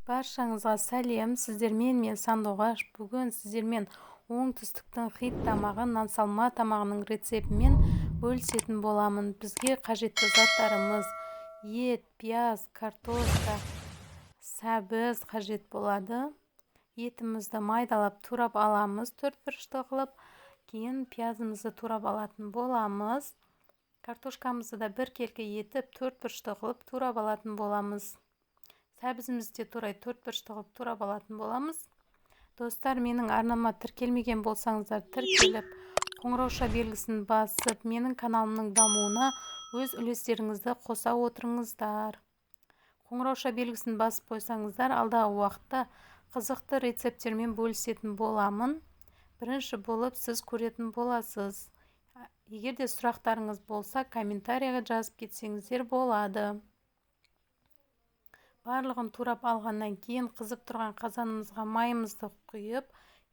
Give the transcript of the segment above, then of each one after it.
Баршаңызға сәлем, сіздермен мен Сандуғаш. Бүгін сіздермен оңтүстіктің хит тамағы нан-салма тамағының рецептімен бөлісетін боламын. Бізге қажетті заттарымыз ет, пияз, картошка, сәбіз қажет болады. Етімізді майдалап турап аламыз, төрт бұрышты қылып, кейін пиязымызды турап алатын боламыз. Картошкамызды да біркелкі етіп төрт бұрышты қылып турап алатын боламыз. Сәбізімізді де турай төрт бұрышты қылып турап алатын боламыз. Достар, менің арнама тіркелмеген болсаңыздар, тіркеліп, қоңырауша белгісін басып, менің каналымның дамуына өз үлестеріңізді қоса отырыңыздар. Қоңырауша белгісін басып қойсаңыздар, алдағы уақытта қызықты рецепттермен бөлісетін боламын. Бірінші болып сіз көретін боласыз. Егер де сұрақтарыңыз болса, комментарияға жазып кетсеңіздер болады. Барлығын турап алғаннан кейін қызып тұрған қазанымызға майымызды құйып,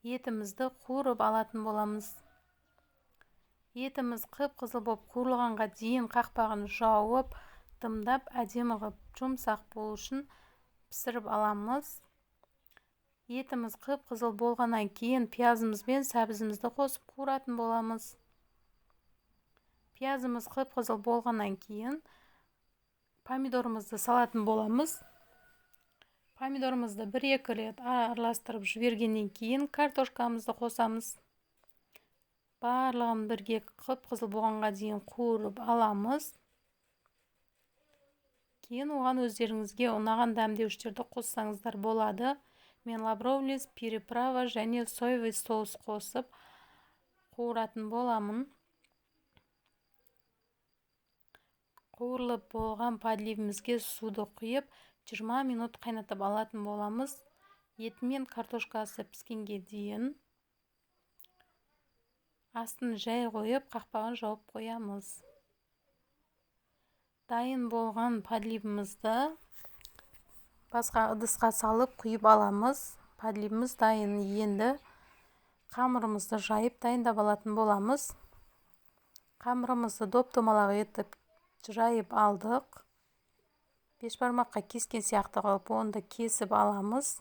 етімізді қуырып алатын боламыз. Етіміз қып-қызыл болып қуырылғанға дейін қақпағын жауып, дымдап, әдемі қылып жұмсақ болу үшін пісіріп аламыз. Етіміз қып-қызыл болғаннан кейін пиязымыз бен сәбізімізді қосып қуыратын боламыз. Пиязымыз қып-қызыл болғаннан кейін помидорымызды салатын боламыз. Помидорымызды бір-екі рет араластырып жібергеннен кейін картошкамызды қосамыз. Барлығын бірге қып-қызыл болғанға дейін қуырып аламыз. Кейін оған өздеріңізге ұнаған дәмдеуіштерді қоссаңыздар болады. Мен лавровый лист, приправа және соевый соус қосып қуыратын боламын. Қуырылып болған подливімізге суды құйып, 20 минут қайнатып алатын боламыз. Еті мен картошкасы піскенге дейін астын жай қойып, қақпағын жауып қоямыз. Дайын болған подливімізді басқа ыдысқа салып құйып аламыз. Подливіміз дайын. Енді қамырымызды жайып дайындап алатын боламыз. Қамырымызды доп-домалақ етіп жайып алдық. Бешбармаққа кескен сияқты қылып оны да кесіп аламыз.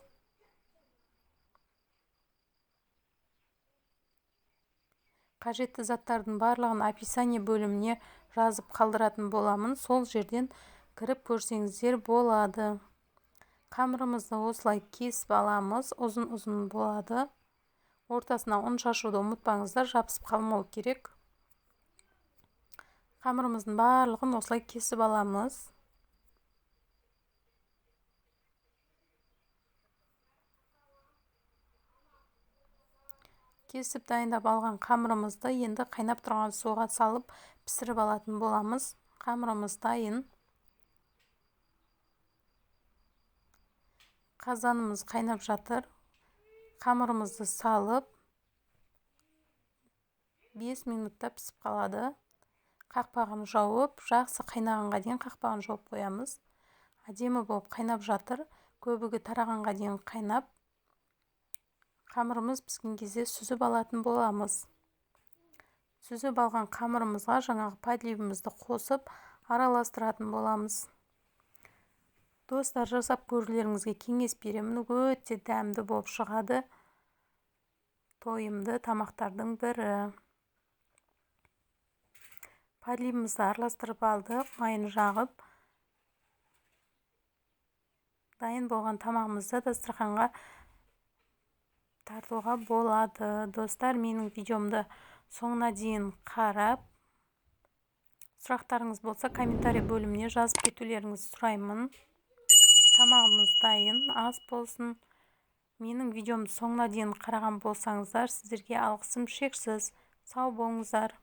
Қажетті заттардың барлығын описание бөліміне жазып қалдыратын боламын. Сол жерден кіріп көрсеңіздер болады. Қамырымызды осылай кесіп аламыз. Ұзын-ұзын болады. Ортасына ұн шашуды ұмытпаңыздар, жабысып қалмау керек. Қамырымыздың барлығын осылай кесіп аламыз. Кесіп дайындап алған қамырымызды енді қайнап тұрған суға салып пісіріп алатын боламыз. Қамырымыз дайын. Қазанымыз қайнап жатыр. Қамырымызды салып 5 минутта пісіп қалады. Қақпағын жауып, жақсы қайнағанға дейін қақпағын жауып қоямыз. Әдемі болып қайнап жатыр. Көбігі тарағанға дейін қайнап, қамырымыз піскен кезде сүзіп алатын боламыз. Сүзіп алған қамырымызға жаңағы подливімізді қосып араластыратын боламыз. Достар, жасап көрулеріңізге кеңес беремін. Өте дәмді болып шығады. Тойымды тамақтардың бірі. Подливімізді араластырып алдық, майын жағып. Дайын болған тамағымызды дастарханға тартуға болады. Достар, менің видеомды соңына дейін қарап, сұрақтарыңыз болса комментарий бөліміне жазып кетулеріңізді сұраймын. Тамағымыз дайын, ас болсын. Менің видеомды соңына дейін қараған болсаңыздар, сіздерге алғысым шексіз. Сау болыңыздар.